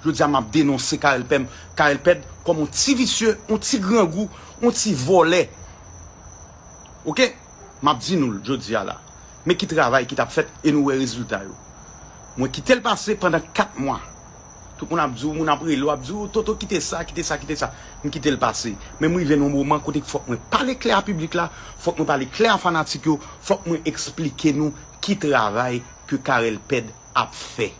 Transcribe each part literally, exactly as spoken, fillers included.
Jodi a m ap denonse Carel Pèd, Carel Pèd kòm yon ti visye, yon ti grangou, yon ti vòlè. Oke? M ap di nou l jodi a la. Men ki travay ki t ap fèt e nou wè rezilta yo. Mwen kite l pase pandan kat mwa. Tout moun ap di w, moun ap rele w, ap di w, "Toto, kite sa, kite sa, kite sa." M kite l pase. Men m rive nan yon moman kote k fòk mwen pale klè a piblik la, fòk mwen pale klè a fanatik yo, fòk mwen eksplike nou ki travay ke Carel Pèd ap fè.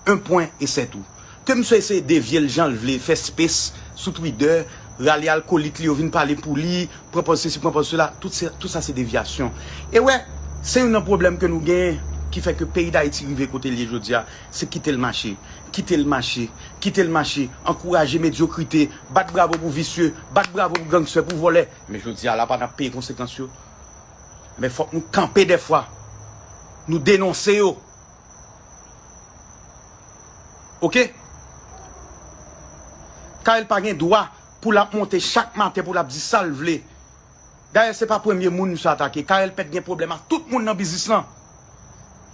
Un point et c'est tout. Ke misye eseye devye l jan l vle, fè space sou Twitter, rale alkolik li yo vin pale pou li, pran pòz sesi, pran pòz sela, tout se, tout sa se devyasyon. E wè, se youn nan pwoblèm ke nou genyen ki fè ke peyi Dayiti rive kote l ye jodi a, se kite l mache, kite l mache, kite l mache, ankouraje medyokrite, bat bravo pou visye, bat bravo pou gangstè, pou vòlè. Men jodi a la pa n ap peye konsekans yo. Men fòk nou kanpe dèfwa. Nou denonse yo. Oke? Carel pa gen dwa pou l ap monte chak maten pou l ap di sa l vle. Dayè, se pa premye moun misye atake. Carel Pèd gen pwoblèm ak tout moun nan biznis lan.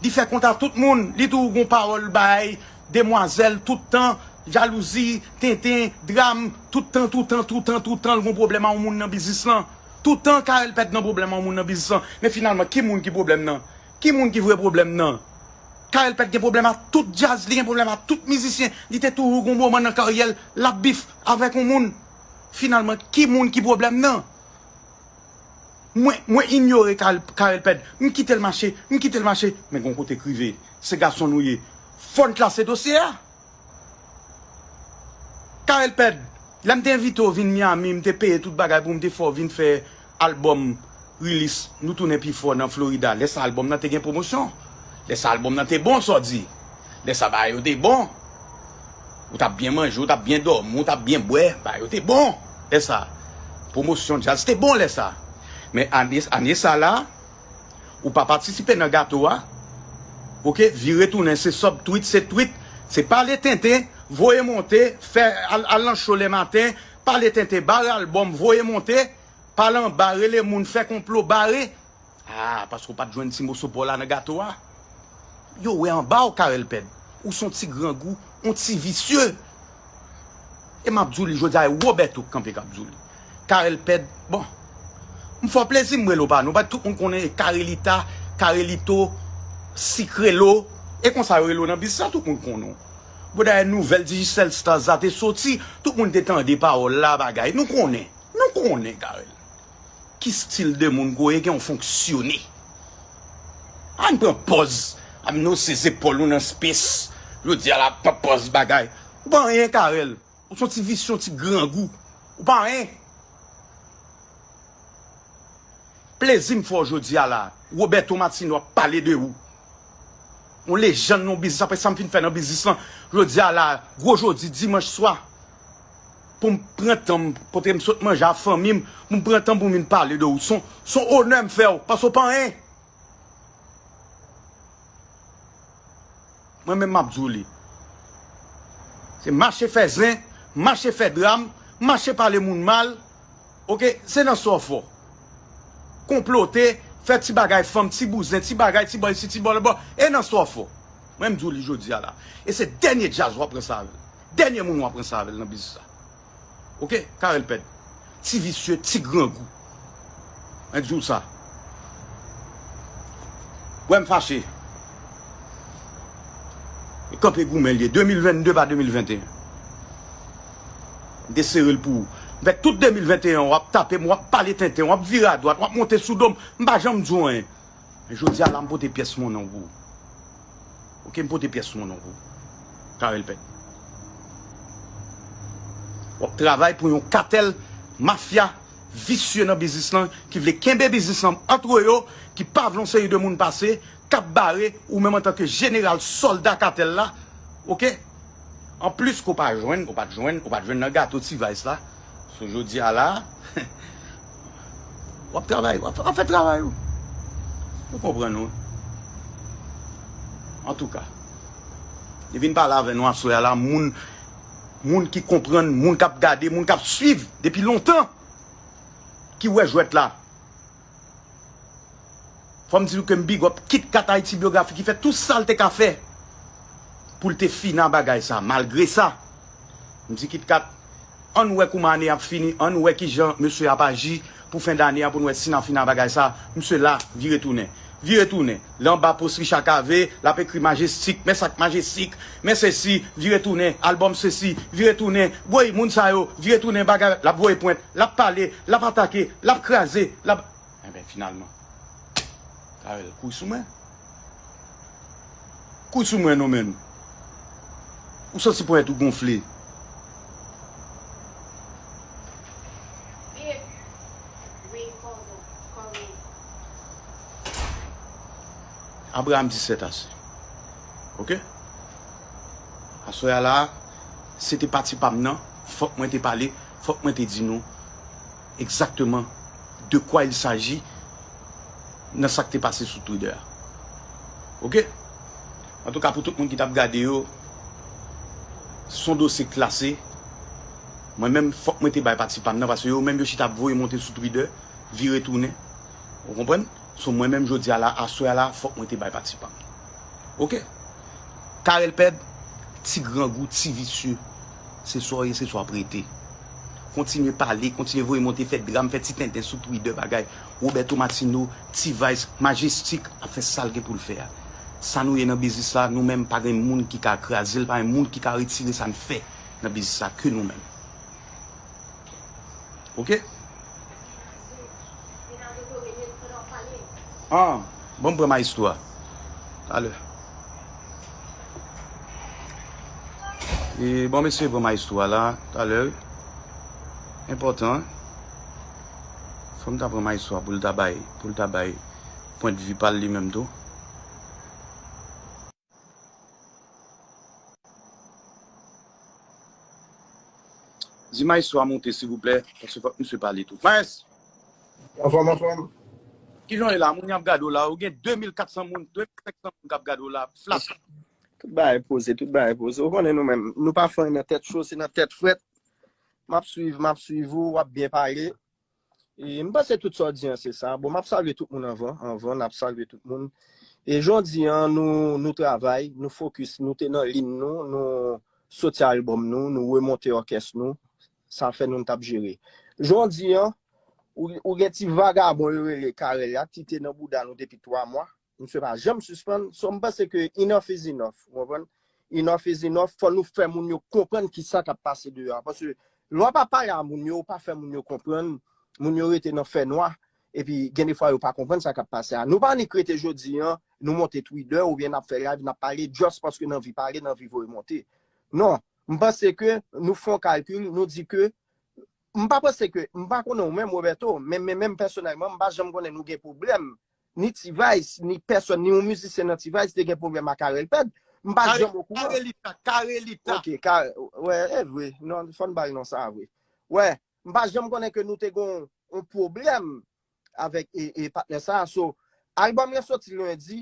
Li fè kont a tout moun. Li toujou gon pawòl bay demwazèl tout tan, jalouzi, tenten, dram, tout tan, tout tan, tout tan, tout tan, l gon pwoblèm a yon moun nan biznis lan. Tout tan, Carel Pèd nan pwoblèm a yon moun nan biznis lan. Men finalman, ki moun ki pwoblèm nan? Ki moun ki vre pwoblèm nan? Carel Pèt gen pwoblèm ak tout djaz, li gen pwoblèm ak tout mizisyen. Li te toujou gon moman nan karyè l, l ap bif avèk yon moun. Finalman, ki moun ki pwoblèm nan? Mwen, mwen inyore Carel, Carel Pèt. M kite l mache, m kite l mache. Men gon kote k rive. Se gason nou ye. Fò n klase dosye a. Carel Pèd, lè m te envite w vin Miami, m te peye tout bagay pou m te fè w vin fè albòm release, nou tounen pi fò nan Florida. Lè sa albòm nan te gen pwomosyon. Lè sa albòm nan te bon, sa w di. Lè sa bagay yo te bon. Ou t ap byen manje, ou t ap byen dòmi, ou t ap byen bwè. Bagay yo te bon. Lè sa. Pwomosyon djaz te bon lè sa. Men ane, ane sa la, ou pa patisipe nan gato a. Oke, vire tounen, se sub tweet, se tweet, se pale tenten, voye monte, fè al, al nan show lè maten, pale tenten, bare albòm, voye monte, pale anba, rele moun, fè konplo, bare. Ah, paske w pa t jwenn ti moso pa w la nan gato a. Yo wè anba w, Carel Pèd. Ou se yon ti grangou, yon ti visye. E m ap di w li jodi a, e Roberto k kanpe k ap di w li. Carel Pèd, bon. M fè w plezi, m rele w pa non. Paske tout moun konnen e Carelita, Carelito, Sikrelo. E konsa yo rele w nan biznis la, tout moun konnen w. Bon, dayè, nouvèl Digicel Stars la te soti, tout moun te tande pawòl la, bagay. Nou konnen. Nou konnen, Carel. Ki stil de moun ke w ye, ke w fonksyone? Ann pran pòz, ap nose zepòl ou nan space. Jodi a la, pran pòz bagay. Ou pa anyen, Carel. Ou se yon ti visye, yon ti grangou. Ou pa anyen. Plezi m fè w jodi a la. Roberto Martino ap pale de ou. Yon lejann nan biznis, apre sa m fin fè nan biznis lan. Jodi a la, gwo jodi, dimanch swa. Pou m pran tan m, kote m sot manje a fanmi m, pou m pran tan pou m vin pale de ou. Se yon, se yon onè m fè w, paske w pa anyen. Mwen menm m ap di w li. Se mache fè zen, mache fè dram, mache pale moun mal. Oke, se nan sa w fò. Konplote, fè ti bagay fanm, ti bouzen, ti bagay, ti bò isi, ti bò lòtbò. E nan sa w fò. Mwen m di w li jodi a la. E se dènye djaz w ap ranse avè l. Dènye moun w ap ranse avè l nan biznis sa. Oke, Carel Pèd. Ti visye, ti grangou. Mwen di w sa. Wè m fache. E kanpe goumen l ye. De mil vennde pa de mil venteyen. M te sere l pou ou. M fè tout de mil venteyen, w ap tape m, w ap pale tenten, w ap vire adwat, w ap monte sou do m. M pa janm di w anyen. Men jodi a la, m pote pyès monnen w pou ou. Oke, m pote pyès monnen w pou ou. Carel Pèd. W ap travay pou yon katèl mafya visye nan biznis lan, ki vle kenbe biznis lan antre yo, ki pa vle yon seri de moun pase, k ap bare, ou menm antanke jeneral sòlda katèl la, oke? Anplis ke w pa jwenn, ou pa t jwenn, ou pa t jwenn nan gato T-Vice la. So, jodi a la, w ap travay, w ap, w ap fè travay ou. Ou konprann ou. Antouka, li vin pale avè nou aswè a la, moun, moun ki konprann, moun k ap gade, moun k ap swiv depi lontan, ki wè jwèt la. Fò m di nou ke m big up Kit Kat Haïti Biographie ki fè tout sa l te ka fè. pou l te fini ak bagay sa. Malgre sa, m di Kit Kat, ann wè kouman ane ap fini, ann wè kijan mesye ap aji pou fen dane a, pou n wè si n ap fini ak bagay sa. Misye la, vire tounen. Vire tounen. Li anba post Richard Cavé, l ap ekri Majestic, men sa k Majestic, men sesi, vire tounen, albòm sesi, vire tounen, woy, moun sa yo, vire tounen, bagay, l ap voye pwent, l ap pale, l ap atake, l ap kraze, l ap Enben, finalman, Carel, kouri sou mwen. Kouri sou mwen non, menn. Ou santi ponyèt ou gonfle. Abraham di sèt ase. Oke? Aswè a la, se te pati pa m nan, fòk mwen te pale, fòk mwen te di nou egzakteman de quoi il s'agit nan sa k te pase sou Twitter a. Oke? Antouka, pou tout moun ki t ap gade yo, se yon dosye klase. Mwen menm, fòk mwen te bay pati pa m nan, paske yo menm yo chita ap voye monte sou Twitter, vire tounen. Ou konprann? So, mwen menm, jodi a la, aswè a la, fòk mwen te bay pati pa m. Oke? Carel Pèd, ti grangou, ti visye. Se sa w ye, se sa w ap rete. Kontinye pale, kontinye voye monte, fè dram, fè ti tenten sou Twitter, bagay. Roberto Martino, T-Vice, Majestic ap fè sa l gen pou l fè a. Sa nou ye nan biznis la, nou menm pa gen moun ki ka kraze l, pa gen moun ki ka retire sa n fè nan biznis la ke nou menm. Oke? Ah, bon, m pran maestro a. Talè. E bon, mesye, pran maestro a la, talè. Enpòtan, wi. Fò m ta pran maestro a pou l ta bay, pou l ta bay pwendvi pa l li menm tou. Di maestro a monte, silvouplè, paske fòk misye pale tou. Maes! Anfòm, anfòm. Kijan w ye la? Moun y ap gade w la, ou gen de mil kat san moun, de mil senk san moun k ap gade w la, flat. Tout bagay poze, tout bagay poze. Ou konnen nou menm, nou pa fè anyen nan tèt cho, se nan tèt frèt. M ap swiv, m ap swiv ou, w ap byen pale. E m panse tout sa w di an se sa. Bon, m ap salye tout moun anvan, anvan, n ap salye tout moun. E jodi an, nou, nou travay, nou fokis, nou te nan liy nou, nou soti albòm nou, nou remonte òkès nou. Sa fè nou, n t ap jere. Jodi an, ou, ou gen ti vagabon yo rele Carel la, ki te nan bouda nou depi twa mwa. Misye pa janm sispann. So, m panse ke enough is enough, ou konprann? Enough is enough. Fò nou fè moun yo konprann ki sa k ap pase deyò a. Paske lè w pa pale a moun yo, ou pa fè moun yo konprann, moun yo rete nan fènwa, epi gen de fwa yo pa konprann sa k ap pase a. Nou pa annik rete jodi an, nou monte Twitter oubyen n ap fè live, n ap pale, just paske n anvi pale, n anvi voye monte. Non, m panse ke nou fè yon kalkil, nou di ke, m pa panse ke, m pa konnen ou menm, Roberto, men, men menm pèsonèlman, m pa janm konnen nou gen pwoblèm ni T-Vice, ni pèsòn, ni yon mizisyen nan T-Vice te gen pwoblèm ak Carel Pèd. M pa janm okouran. Carelita, Carelita. Ok, ka, wè, e vre. Non, fò n ba l non sa a vre. Wè, m pa janm konnen ke nou te gen yon, yon pwoblèm avèk e, e patnè sa a. So, albòm lan soti lendi,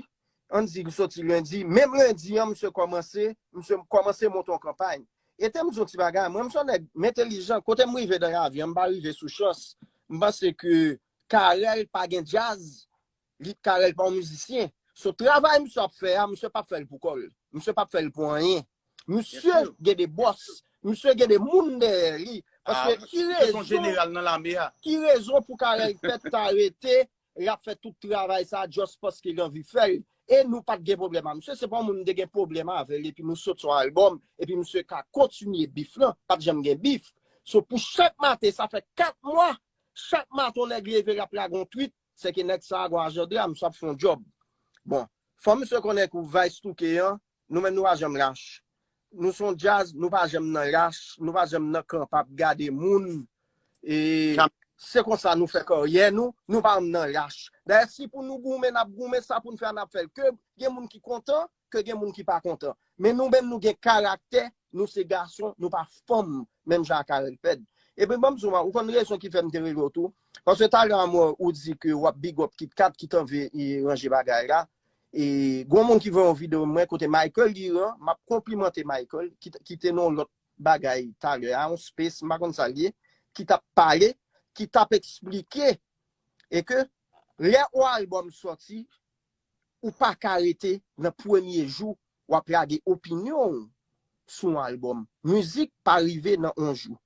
ann di l soti lendi, menm lendi an, misye kòmanse, misye kòmanse monte yon kanpay. E te m di yon ti bagay, mwen, m se yon nèg, m entèlijan, kote m rive nan lavi an, m pa rive sou chans. M panse ke Carel pa gen djaz, li, Carel pa yon mizisyen. So, travay misye ap fè a, misye p ap fè l pou kò l. Misye p ap fè l pou anyen. Misye gen de bòs. Misye gen de moun dèyè li. Paske ki rezon, ki rezon pou Carel Pèd ta rete, l ap fè tout travay sa just paske l anvi fè l? E nou pa t gen pwoblèm a misye. Se pa yon moun m te gen pwoblèm avè l, epi nou sot sou albòm, epi misye ka kontinye bif lan. Pa t janm gen bif. So, pou chak maten, sa fè kat mwa, chak maten yon nèg leve, l ap lage yon tweet, se ke nèg sa a gon ajanda, misye ap fè yon djòb. Bon, fò misye konnen kou Vice touke an, nou menm nou pa janm lach. Nou se yon djaz, nou pa janm nan lach, nou pa janm nan kanpe ap gade moun. E se konsa nou fè karyè nou, nou pa janm nan lach. Dayè, si pou nou goumen, n ap goumen, sa pou n fè a, n ap fè l. Ke gen moun ki kontan, ke gen moun ki pa kontan. Men nou menm, nou gen karaktè, nou se gason, nou pa fanm, menm jan ak Carel Pèd. Epi, ban m di w, ou konn rezon ki fè m te rele w tou? Paske talè a, mwen, ou di ke w ap big up Kit Kat, ki t anvi, e, ranje bagay la. E, gon moun ki voye yon videyo mwen kote Michael Guiran, m ap konplimante Michael, ki, ki te nan yon lòt bagay talè a, yon space, m pa konn sa l ye, ki t ap pale, ki t ap eksplike, e ke lè yon albòm sòti, ou pa ka rete nan premye jou w ap lage opinyon w sou yon albòm. Mizik pa rive nan yon jou.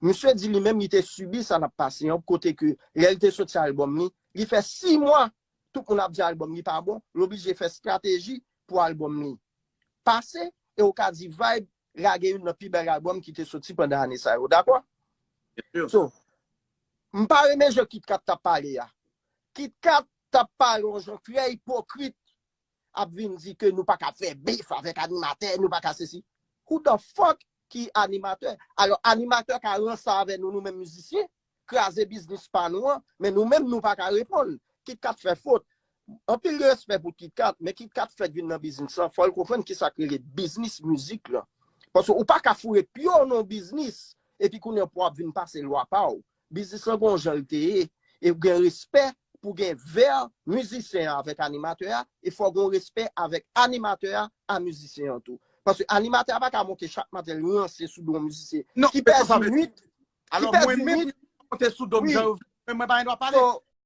Misye di li menm li te sibi sa n ap pase an, kote ke lè l te soti albòm li, li fè sis mwa, tout moun ap di albòm li pa bon, l oblije fè estrateji pou albòm li pase, e w ka di Vybz lage youn nan pi bèl albòm ki te soti pandan ane sa yo, dakò? So, m pa renmen jan Kit Kat t ap pale a. Kit Kat t ap pale yon jan trè ipokrit, ap vin di ke nou pa ka fè bif avèk animatè, nou pa ka sesi. Who the fuck ki animatè? Alò, animatè ka ranse avè nou, nou menm mizisyen, kraze biznis pa nou an, men nou menm nou pa ka reponn. Kit Kat fè fot. Anpil respè pou Kit Kat, men Kit Kat fèk vin nan biznis lan, fò l konprann kisa k rele biznis mizik lan. Paske ou pa ka foure pye w nan yon biznis, epi kounye a pou w ap vin pase lwa pa w. Biznis lan gon jan l te ye, e gen respè pou gen vè mizisyen an avèk animatè a, e fò gon respè avèk animatè a a mizisyen an tou. Paske animatè a pa ka monte chak maten l ranse sou do yon mizisyen Non, ki men sa pèdi vle- nwit, ki Alò, mwen pèdi menm, nwit. Monte sou do m, Wi. Jan, men mwen pa gen dwa pale. So,